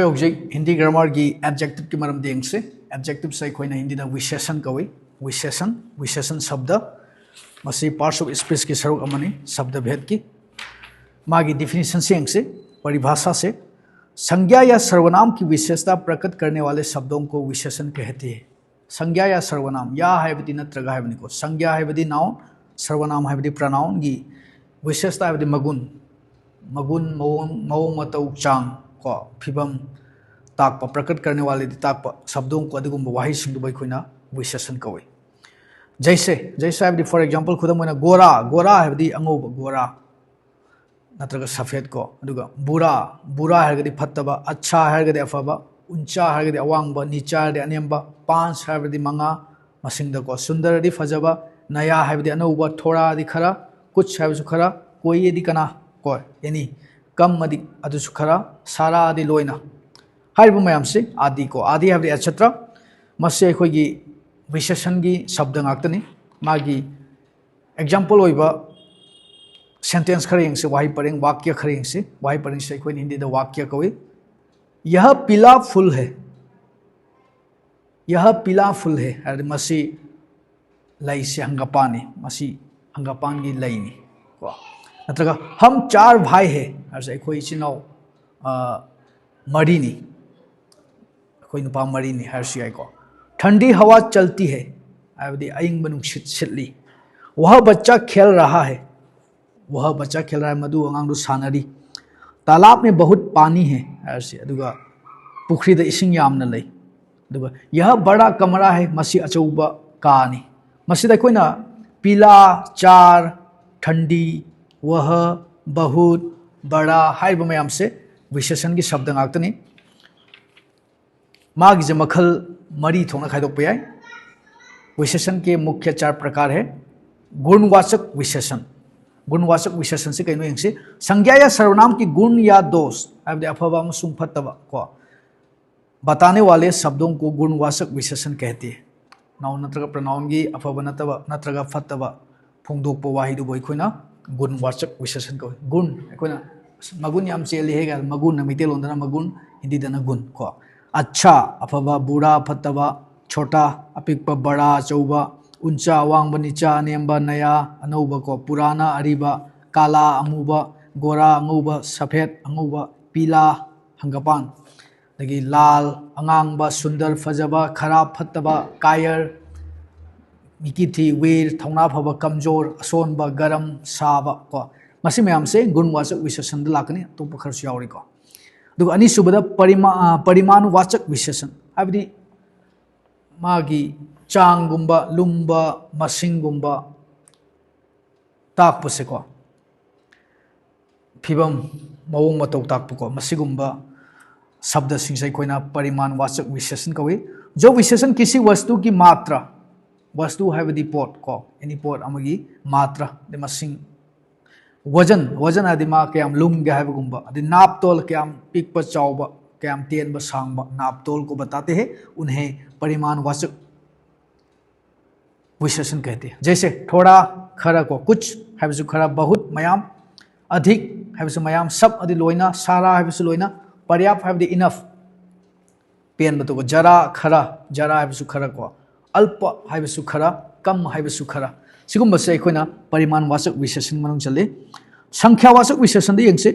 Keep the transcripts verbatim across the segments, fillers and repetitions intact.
ꯍꯧꯖꯤꯛ ꯍꯤꯟꯗꯤ ꯒ꯭ꯔꯥꯃꯔꯒꯤ ꯑꯦꯗꯖꯦꯛꯇꯤꯚꯀꯤ ꯃꯔꯝꯗ ꯌꯦꯡꯁꯤ꯫ ꯑꯦꯗꯖꯦꯛꯇꯤꯚꯁꯦ ꯑꯩꯈꯣꯏꯅ ꯍꯤꯟꯗꯤꯗ ꯋꯤꯁꯦꯁꯟ ꯀꯧꯏ꯫ ꯋꯤꯁꯦꯁꯟ, ꯋꯤꯁꯦꯁꯟ ꯁꯕꯗ, ꯃꯁꯤ ꯄꯥꯔꯠꯁ ꯑꯣꯐ ꯁ꯭ꯄꯤꯆꯀꯤ ꯁꯔꯨꯛ ꯑꯃꯅꯤ, ꯁꯕꯗ ꯚꯦꯗꯀꯤ꯫ ꯃꯥꯒꯤ ꯗꯤꯐꯤꯅꯤꯁꯟꯁꯦ ꯌꯦꯡꯁꯤ, ꯄꯔꯤꯚꯥꯁꯥꯁꯦ꯫ संज्ञा या सर्वनाम की विशेषता प्रकट करने वाले शब्दों को विशेषण कहते हैं। संज्ञा या सर्वनाम, या ꯍꯥꯏꯕꯗꯤ ꯅꯠꯇ꯭ꯔꯒ ꯍꯥꯏꯕꯅꯤꯀꯣ, संज्ञा ꯍꯥꯏꯕꯗꯤ noun, सर्वनाम ꯍꯥꯏꯕꯗꯤ pronounꯒꯤ, विशेषता ꯍꯥꯏꯕꯗꯤ ꯃꯒꯨꯟ, ꯃꯒꯨꯟ, ꯃꯑꯣꯡ, ꯃꯑꯣꯡ ꯃꯇꯧ, ꯆꯥꯡ ꯀꯣ, ꯐꯤꯕꯝ ꯇꯥꯛꯄ, प्रकट करने वालेꯗꯤ ꯇꯥꯛꯄ शब्दों को, ꯑꯗꯨꯒꯨꯝꯕ ꯋꯥꯍꯩꯁꯤꯡꯗꯨꯕꯨ ꯑꯩꯈꯣꯏꯅ विशेषण ꯀꯧꯏ꯫ जैसे, जैसे ꯍꯥꯏꯕꯗꯤ for example, ꯈꯨꯗꯝ ꯑꯣꯏꯅ गोरा, गोरा ꯍꯥꯏꯕꯗꯤ ꯑꯉꯧꯕ, गोरा ꯅꯠꯇ꯭ꯔꯒ सफेद ꯀꯣ꯫ ꯑꯗꯨꯒ बुरा, बुरा ꯍꯥꯏꯔꯒꯗꯤ ꯐꯠꯇꯕ, अच्छा ꯍꯥꯏꯔꯒꯗꯤ ꯑꯐꯕ, ऊंचा ꯍꯥꯏꯔꯒꯗꯤ ꯑꯋꯥꯡꯕ, नीचा ꯍꯥꯏꯔꯒꯗꯤ ꯑꯅꯦꯝꯕ, पाँच ꯍꯥꯏꯔꯒꯗꯤ ꯃꯉꯥ, ꯃꯁꯤꯡꯗꯀꯣ꯫ सुंदरꯗꯤ ꯐꯖꯕ, नया ꯍꯥꯏꯕꯗꯤ ꯑꯅꯧꯕ, थोड़ाꯗꯤ ꯈꯔ, कुछ ꯍꯥꯏꯕꯁꯨ ꯈꯔ, कोईꯗꯤ ꯀꯅꯥ ꯀꯣ, any, कमꯑꯗꯤ ꯑꯗꯨꯁꯨ ꯈꯔ, साराꯗꯤ ꯂꯣꯏꯅ꯫ ꯍꯥꯏꯔꯤꯕ ꯃꯌꯥꯝꯁꯤ आदि ꯀꯣ, आदि ꯍꯥꯏꯕꯗꯤ etcetera꯫ ꯃꯁꯤ ꯑꯩꯈꯣꯏꯒꯤ विशेषणꯒꯤ शब्द ꯉꯥꯛꯇꯅꯤ꯫ ꯃꯥꯒꯤ example ꯑꯣꯏꯕ sentence ꯈꯔ ꯌꯦꯡꯁꯤ, ꯋꯥꯍꯩ ꯄꯔꯦꯡ, वाक्य ꯈꯔ ꯌꯦꯡꯁꯤ꯫ ꯋꯥꯍꯩ ꯄꯔꯦꯡꯁꯤ ꯑꯩꯈꯣꯏꯅ ꯍꯤꯟꯗꯤꯗ वाक्य ꯀꯧꯏ꯫ यह पीला फूल है, यह पीला फूल है ꯍꯥꯏꯔꯗꯤ ꯃꯁꯤ ꯂꯩꯁꯦ ꯍꯪꯒꯄꯥꯟꯅꯤ, ꯃꯁꯤ ꯍꯪꯒꯄꯥꯟꯒꯤ ꯂꯩꯅꯤ ꯀꯣ꯫ ꯅꯠꯇ꯭ꯔꯒ हम चार भाई हैं ꯍꯥꯏꯔꯁꯦ, ꯑꯩꯈꯣꯏ ꯏꯆꯤꯟ ꯏꯅꯥꯎ, ꯑ, ꯃꯔꯤꯅꯤ, ꯑꯩꯈꯣꯏ ꯅꯨꯄꯥ ꯃꯔꯤꯅꯤ ꯍꯥꯏꯔꯁꯨ ꯌꯥꯏꯀꯣ꯫ ठंडी हवा चलती है ꯍꯥꯏꯕꯗꯤ ꯑꯏꯪꯕ ꯅꯨꯡꯁꯤꯠ ꯁꯤꯠꯂꯤ꯫ वह बच्चा खेल रहा है, वह बच्चा खेल रहा है, ꯃꯗꯨ ꯑꯉꯥꯡꯗꯨ ꯁꯥꯟꯅꯔꯤ꯫ तालाब में बहुत पानी है ꯍꯥꯏꯔꯁꯤ, ꯑꯗꯨꯒ ꯄꯨꯈ꯭ꯔꯤꯗ ꯏꯁꯤꯡ ꯌꯥꯝꯅ ꯂꯩ꯫ ꯑꯗꯨꯒ यह बड़ा कमरा है, ꯃꯁꯤ ꯑꯆꯧꯕ ꯀꯥꯅꯤ꯫ ꯃꯁꯤꯗ ꯑꯩꯈꯣꯏꯅ पीला, चार, ठंडी, वह, बहुत, बड़ा ꯍꯥꯏꯔꯤꯕ ꯃꯌꯥꯝꯁꯦ विशेषणꯒꯤ शब्द ꯉꯥꯛꯇꯅꯤ꯫ ꯃꯥꯒꯤꯁꯦ ꯃꯈꯜ ꯃꯔꯤ ꯊꯣꯛꯅ ꯈꯥꯏꯗꯣꯛꯄ ꯌꯥꯏ꯫ विशेषण के मुख्य चार प्रकार है। गुणवाचक विशेषण, गुणवाचक विशेषणꯁꯤ ꯀꯩꯅꯣ ꯌꯦꯡꯁꯤ꯫ संज्ञा या सर्वनाम की गुण या दोष ꯍꯥꯏꯕꯗꯤ ꯑꯐꯕ ꯑꯃꯁꯨꯡ ꯐꯠꯇꯕ ꯀꯣ, बताने वाले शब्दों को गुणवाचक विशेषण कहते हैं꯫ Noun ꯅꯠꯇ꯭ꯔꯒ pronounꯒꯤ ꯑꯐꯕ ꯅꯠꯇꯕ ꯅꯠꯇ꯭ꯔꯒ ꯐꯠꯇꯕ ꯐꯣꯡꯗꯣꯛꯄ ꯋꯥꯍꯩꯗꯨꯕꯨ ꯑꯩꯈꯣꯏꯅ गुणवाचक विशेषण ꯀꯧꯏ꯫ गुण, ꯑꯩꯈꯣꯏꯅ "ꯑꯁ, ꯃꯒꯨꯟ ꯌꯥꯝ ꯆꯦꯜꯂꯤꯍꯦ" ꯀꯥꯏꯅ, ꯃꯒꯨꯟ, ꯃꯩꯇꯩꯂꯣꯟꯗꯅ ꯃꯒꯨꯟ, ꯍꯤꯟꯗꯤꯗꯅ ꯒꯨꯟ ꯀꯣ꯫ ꯑꯆꯥ, ꯑꯐꯕ꯫ ꯕꯨꯔꯥ, ꯐꯠꯇꯕ꯫ ꯆꯣꯇꯥ, ꯑꯄꯤꯛꯄ꯫ ꯕꯔꯥ, ꯑꯆꯧꯕ꯫ ꯎꯟꯆꯥ, ꯑꯋꯥꯡꯕ꯫ ꯅꯤꯆꯥ, ꯑꯅꯦꯝꯕ꯫ ꯅꯌꯥ, ꯑꯅꯧꯕ ꯀꯣ꯫ ꯄꯨꯔꯥꯅꯥ, ꯑꯔꯤꯕ꯫ ꯀꯥꯂꯥ, ꯑꯃꯨꯕ꯫ ꯒꯣꯔꯥ, ꯑꯉꯧꯕ꯫ ꯁꯐꯦꯠ, ꯑꯉꯧꯕ꯫ ꯄꯤꯂꯥ, ꯍꯪꯒꯄꯥꯟ꯫ ꯑꯗꯒꯤ ꯂꯥꯜ, ꯑꯉꯥꯡꯕ꯫ ꯁꯨꯟꯗꯔ, ꯐꯖꯕ꯫ ꯈꯔꯥꯞ, ꯐꯠꯇꯕ꯫ ꯀꯥꯌꯔ, ꯃꯤꯀꯤꯊꯤ꯫ ꯋꯤꯔ, ꯊꯧꯅꯥ ꯐꯕ꯫ ꯀꯝꯖꯣꯔ, ꯑꯁꯣꯟꯕ꯫ ꯒꯔꯝ, ꯁꯥꯕ ꯀꯣ꯫ ꯃꯁꯤ ꯃꯌꯥꯝꯁꯦ ꯒꯨꯟꯋꯥꯆꯛ ꯋꯤꯁꯦꯁꯟꯗ ꯂꯥꯛꯀꯅꯤ, ꯑꯇꯣꯞꯄ ꯈꯔꯁꯨ ꯌꯥꯎꯔꯤꯀꯣ꯫ ꯑꯗꯨꯒ ꯑꯅꯤꯁꯨꯕꯗ ꯄꯔꯤꯃꯥ-, ꯑ, ꯄꯔꯤꯃꯥꯟꯋꯥꯆꯛ ꯋꯤꯁꯦꯁꯟ, ꯍꯥꯏꯕꯗꯤ ꯃꯥꯒꯤ ꯆꯥꯡꯒꯨꯝꯕ, ꯂꯨꯝꯕ, ꯃꯁꯤꯡꯒꯨꯝꯕ ꯇꯥꯛꯄꯁꯦꯀꯣ꯫ ꯐꯤꯕꯝ, ꯃꯑꯣꯡ ꯃꯇꯧ ꯇꯥꯛꯄꯀꯣ꯫ ꯃꯁꯤꯒꯨꯝꯕ ꯁꯕꯗꯁꯤꯡꯁꯦ ꯑꯩꯈꯣꯏꯅ ꯄꯔꯤꯃꯥꯟꯋꯥꯆꯛ ꯋꯤꯁꯦꯁꯟ ꯀꯧꯏ꯫ जो विशेषण किसी वस्तु की मात्रा, ꯋꯁꯇꯨ ꯍꯥꯏꯕꯗꯤ ꯄꯣꯠ ꯀꯣ, ꯑꯦꯅꯤ ꯄꯣꯠ ꯑꯃꯒꯤ ꯃꯥꯇ꯭ꯔꯥ, ꯑꯗꯩ ꯃꯁꯤꯡ, ꯋꯖꯟ, ꯋꯖꯟ ꯍꯥꯏꯗꯤ ꯃꯥ ꯀꯌꯥꯝ ꯂꯨꯝꯒꯦ ꯍꯥꯏꯕꯒꯨꯝꯕ, ꯑꯗꯩ ꯅꯥꯞꯇꯣꯜ, ꯀꯌꯥꯝ ꯄꯤꯛꯄ ꯆꯥꯎꯕ, ꯀꯌꯥꯝ ꯇꯦꯟꯕ ꯁꯥꯡꯕ, नापतोल को बताते हैं, उन्हें परिमाणवाचक विशेषण कहते हैं। जैसे थोड़ा, ꯈꯔ ꯀꯣ, कुछ ꯍꯥꯏꯕꯁꯨ ꯈꯔ, बहुत ꯃꯌꯥꯝ, अधिक ꯍꯥꯏꯕꯁꯨ ꯃꯌꯥꯝ, सब ꯑꯗꯤ ꯂꯣꯏꯅ, सारा ꯍꯥꯏꯕꯁꯨ ꯂꯣꯏꯅ, पर्याप्त ꯍꯥꯏꯕꯗꯤ enough, ꯄꯦꯟꯕꯗꯨꯒ, जरा ꯈꯔ, जरा ꯍꯥꯏꯕꯁꯨ ꯈꯔ ꯀꯣ, अल्प ꯍꯥꯏꯕꯁꯨ ꯈꯔ, कम ꯍꯥꯏꯕꯁꯨ ꯈꯔ꯫ ꯁꯤꯒꯨꯝꯕꯁꯦ ꯑꯩꯈꯣꯏꯅ ꯄꯔꯤꯃꯥꯟꯋꯥꯆꯛ ꯋꯤꯁꯦꯁꯟ ꯃꯅꯨꯡ ꯆꯜꯂꯤ꯫ ꯁꯪꯈ꯭ꯌꯥꯋꯥꯆꯛ ꯋꯤꯁꯦꯁꯟꯗ ꯌꯦꯡꯁꯤ꯫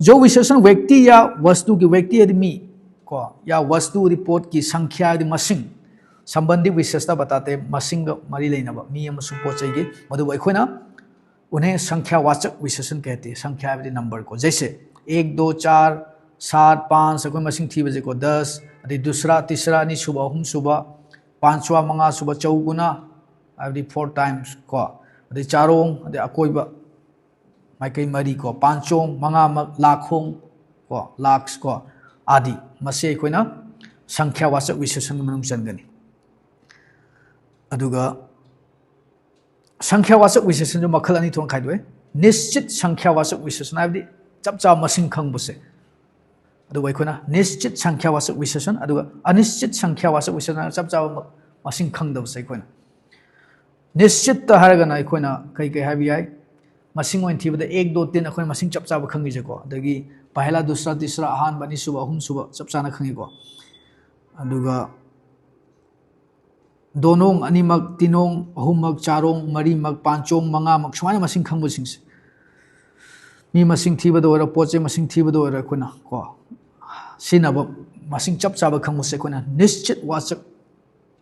जो विशेषण व्यक्ति या वस्तु की, व्यक्ति ꯍꯥꯏꯗꯤ ꯃꯤ ꯀꯣ, या वस्तु ꯍꯥꯏꯗꯤ ꯄꯣꯠꯀꯤ, संख्या ꯍꯥꯏꯗꯤ ꯃꯁꯤꯡ, संबंधी विशेषता बताते, ꯃꯁꯤꯡꯒ ꯃꯔꯤ ꯂꯩꯅꯕ ꯃꯤ ꯑꯃꯁꯨꯡ ꯄꯣꯠ ꯆꯩꯒꯤ, ꯃꯗꯨꯕꯨ ꯑꯩꯈꯣꯏꯅ उन्हें संख्यावाचक विशेषण कहते हैं। संख्या ꯍꯥꯏꯕꯗꯤ ꯅꯝꯕꯔ ꯀꯣ꯫ जैसे एक, दो, चार, सात, पाँच, ꯑꯩꯈꯣꯏ ꯃꯁꯤꯡ ꯊꯤꯕꯁꯦꯀꯣ, दस, ꯑꯗꯩ दूसरा, तीसरा, ꯑꯅꯤꯁꯨꯕ, ꯑꯍꯨꯝꯁꯨꯕ, पाँचवाँ, ꯃꯉꯥꯁꯨꯕ, चौगुना ꯍꯥꯏꯕꯗꯤ four times ꯀꯣ, ꯑꯗꯩ चारों, ꯑꯗꯩ ꯑꯀꯣꯏꯕ ꯃꯥꯏꯀꯩ ꯃꯔꯤ ꯀꯣ, पाँचों, ꯃꯉꯥꯃꯛ, लाखों ꯀꯣ, लाख ꯀꯣ, आदि꯫ ꯃꯁꯤ ꯑꯩꯈꯣꯏꯅ ꯁꯪꯈ꯭ꯌꯥꯋꯥꯆꯛ ꯋꯤꯁꯦꯁꯟꯒꯤ ꯃꯅꯨꯡ ꯆꯟꯒꯅꯤ꯫ ꯑꯗꯨꯒ ꯁꯪꯈ꯭ꯌꯥꯋꯥꯆꯛ ꯋꯤꯁꯦꯁꯟꯁꯨ ꯃꯈꯜ ꯑꯅꯤ ꯊꯣꯛꯅ ꯈꯥꯏꯗꯣꯛꯑꯦ꯫ निश्चित संख्यावाचक विशेषण ꯍꯥꯏꯕꯗꯤ ꯆꯞ ꯆꯥꯕ ꯃꯁꯤꯡ ꯈꯪꯕꯁꯦ, ꯑꯗꯨꯒ ꯑꯩꯈꯣꯏꯅ निश्चित संख्यावाचक विशेषण, ꯑꯗꯨꯒ अनिश्चित संख्यावाचक विशेषण ꯍꯥꯏꯅ ꯆꯞ ꯆꯥꯕ ꯃ-, ꯃꯁꯤꯡ ꯈꯪꯗꯕꯁꯦ ꯑꯩꯈꯣꯏꯅ꯫ निश्चित ꯍꯥꯏꯔꯒꯅ ꯑꯩꯈꯣꯏꯅ ꯀꯩ ꯀꯩ ꯍꯥꯏꯕ ꯌꯥꯏ? ꯃꯁꯤꯡ ꯑꯣꯏꯅ ꯊꯤꯕꯗ एक, दो, तीन ꯑꯩꯈꯣꯏꯅ ꯃꯁꯤꯡ ꯆꯞ ꯆꯥꯕ ꯈꯪꯉꯤꯁꯦꯀꯣ꯫ ꯑꯗꯒꯤ ꯄꯍꯦꯂꯥ, ꯗꯨꯁꯔꯥ, ꯇꯤꯁꯔꯥ, ꯑꯍꯥꯟꯕ, ꯑꯅꯤꯁꯨꯕ, ꯑꯍꯨꯝꯁꯨꯕ, ꯆꯞ ꯆꯥꯅ ꯈꯪꯉꯤꯀꯣ꯫ ꯑꯗꯨꯒ ꯗꯣꯅꯣꯡ, ꯑꯅꯤꯃꯛ, ꯇꯤꯅꯣꯡ, ꯑꯍꯨꯝꯃꯛ, ꯆꯥꯔꯣꯡ, ꯃꯔꯤꯃꯛ, ꯄꯥꯟꯆꯣꯡ, ꯃꯉꯥꯃꯛ, ꯁꯨꯃꯥꯏꯅ ꯃꯁꯤꯡ ꯈꯪꯕꯁꯤꯡꯁꯦ꯫ ꯃꯤ ꯃꯁꯤꯡ ꯊꯤꯕꯗ ꯑꯣꯏꯔꯣ, ꯄꯣꯠ ꯆꯩ ꯃꯁꯤꯡ ꯊꯤꯕꯗ ꯑꯣꯏꯔꯣ, ꯑꯩꯈꯣꯏꯅ ꯀꯣ ꯁꯤꯖꯤꯟꯅꯕ ꯃꯁꯤꯡ ꯆꯞ ꯆꯥꯕ ꯈꯪꯕꯁꯦ ꯑꯩꯈꯣꯏꯅ ꯅꯤꯁꯆꯤꯠ ꯋꯥꯆꯛ,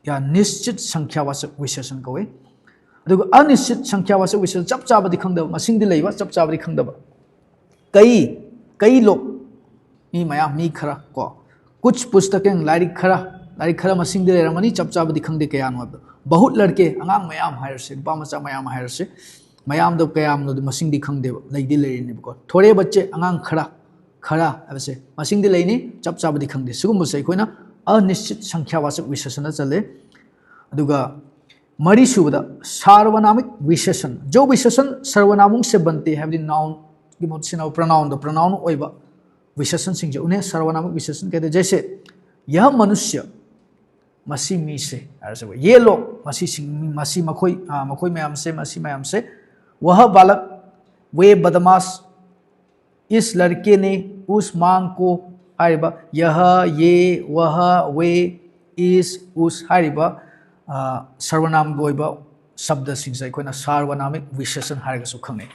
ꯌꯥ, ꯅꯤꯁꯆꯤꯠ ꯁꯪꯈ꯭ꯌꯥ ꯋꯥꯆꯛ ꯋꯤꯁꯦꯁꯟ ꯀꯧꯏ꯫ ꯑꯗꯨꯒ ꯑꯅꯤꯁꯆꯤꯠ ꯁꯪꯈ꯭ꯌꯥ ꯋꯥꯆꯛ ꯋꯤꯁꯦꯁꯟ, ꯆꯞ ꯆꯥꯕꯗꯤ ꯈꯪꯗꯕ, ꯃꯁꯤꯡꯗꯤ ꯂꯩꯕ, ꯆꯞ ꯆꯥꯕꯗꯤ ꯈꯪꯗꯕ꯫ ꯀꯩ, ꯀꯩ ꯂꯣꯛ, ꯃꯤ ꯃꯌꯥꯝ, ꯃꯤ ꯈꯔ ꯀꯣ꯫ ꯀꯨꯆ ꯄꯨꯁꯇꯀꯦꯡ, ꯂꯥꯏꯔꯤꯛ ꯈꯔ, ꯂꯥꯏꯔꯤꯛ ꯈꯔ ꯃꯁꯤꯡꯗꯤ ꯂꯩꯔꯝꯃꯅꯤ, ꯆꯞ ꯆꯥꯕꯗꯤ ꯈꯪꯗꯦ ꯀꯌꯥꯅꯣ ꯍꯥꯏꯕꯗꯣ꯫ ꯕꯍꯨꯠ ꯂꯔꯀꯦ, ꯑꯉꯥꯡ ꯃꯌꯥꯝ ꯍꯥꯏꯔꯁꯦ, ꯅꯨꯄꯥ ꯃꯆꯥ ꯃꯌꯥꯝ ꯍꯥꯏꯔꯁꯦ, ꯃꯌꯥꯝꯗꯣ ꯀꯌꯥꯝꯅꯣꯗꯤ ꯃꯁꯤꯡꯗꯤ ꯈꯪꯗꯦꯕ, ꯂꯩꯗꯤ ꯂꯩꯔꯤꯅꯦꯕꯀꯣ꯫ ꯊꯣꯔꯦ ꯕꯠꯆꯦ, ꯑꯉꯥꯡ ꯈꯔ, ꯈꯔ ꯍꯥꯏꯕꯁꯦ ꯃꯁꯤꯡꯗꯤ ꯂꯩꯅꯤ, ꯆꯞ ꯆꯥꯕꯗꯤ ꯈꯪꯗꯦ꯫ ꯁꯤꯒꯨꯝꯕꯁꯦ ꯑꯩꯈꯣꯏꯅ ꯑꯅꯤꯁꯆꯤꯠ ꯁꯪꯈ꯭ꯌꯥ ꯋꯥꯆꯛ ꯋꯤꯁꯦꯁꯟꯗ ꯆꯜꯂꯦ꯫ ꯑꯗꯨꯒ ꯃꯔꯤꯁꯨꯕꯗ ꯁꯥꯔꯕꯅꯥꯃꯤꯛ ꯋꯤꯁꯦꯁꯟ꯫ ꯖꯣ ꯋꯤꯁꯦꯁꯟ ꯁꯥꯔꯕꯅꯥꯃꯨꯡ ꯁꯦ ꯕꯟꯇꯦ ꯍꯥꯏꯕꯗꯤ ꯅꯥꯎꯟꯒꯤ ꯃꯍꯨꯠ ꯁꯤꯖꯤꯟꯅꯕ ꯄ꯭ꯔꯅꯥꯎꯟꯗꯣ, ꯄ꯭ꯔꯅꯥꯎꯟ ꯑꯣꯏꯕ ꯋꯤꯁꯦꯁꯟꯁꯤꯡꯁꯦ ꯎꯅꯦ ꯁꯥꯔꯕꯅꯥꯃꯤꯛ ꯋꯤꯁꯦꯁꯟ ꯀꯩꯗ꯫ ꯖꯩꯁꯦ, ꯌꯍ ꯃꯅꯨꯁ꯭ꯌ, ꯃꯁꯤ ꯃꯤꯁꯦ ꯍꯥꯏꯔꯁꯦꯕ꯫ ꯌꯦ ꯂꯣꯛ, ꯃꯁꯤꯁꯤꯡ, ꯃꯁꯤ ꯃꯈꯣꯏ, ꯑ, ꯃꯈꯣꯏ ꯃꯌꯥꯝꯁꯦ, ꯃꯁꯤ ꯃꯌꯥꯝꯁꯦ꯫ ꯋꯍ ꯕꯥꯂꯛ, ꯋꯦ ꯕꯗꯃꯥꯁ, ꯏꯁ ꯂꯔꯀꯦꯅꯦ, ꯎꯁ ꯃꯥꯡ ꯀꯣ ꯍꯥꯏꯔꯤꯕ ꯌꯍ, ꯌꯦ, ꯋꯍ, ꯋꯦ, ꯏꯁ, ꯎꯁ ꯍꯥꯏꯔꯤꯕ, ꯑ, ꯁꯔꯕꯅꯥꯝꯒꯤ ꯑꯣꯏꯕ ꯁꯕꯗꯁꯤꯡꯁꯦ ꯑꯩꯈꯣꯏꯅ ꯁꯥꯔꯕꯅꯥꯃꯤꯛ ꯋꯤꯁꯦꯁꯟ ꯍꯥꯏꯔꯒꯁꯨ ꯈꯪꯅꯩ꯫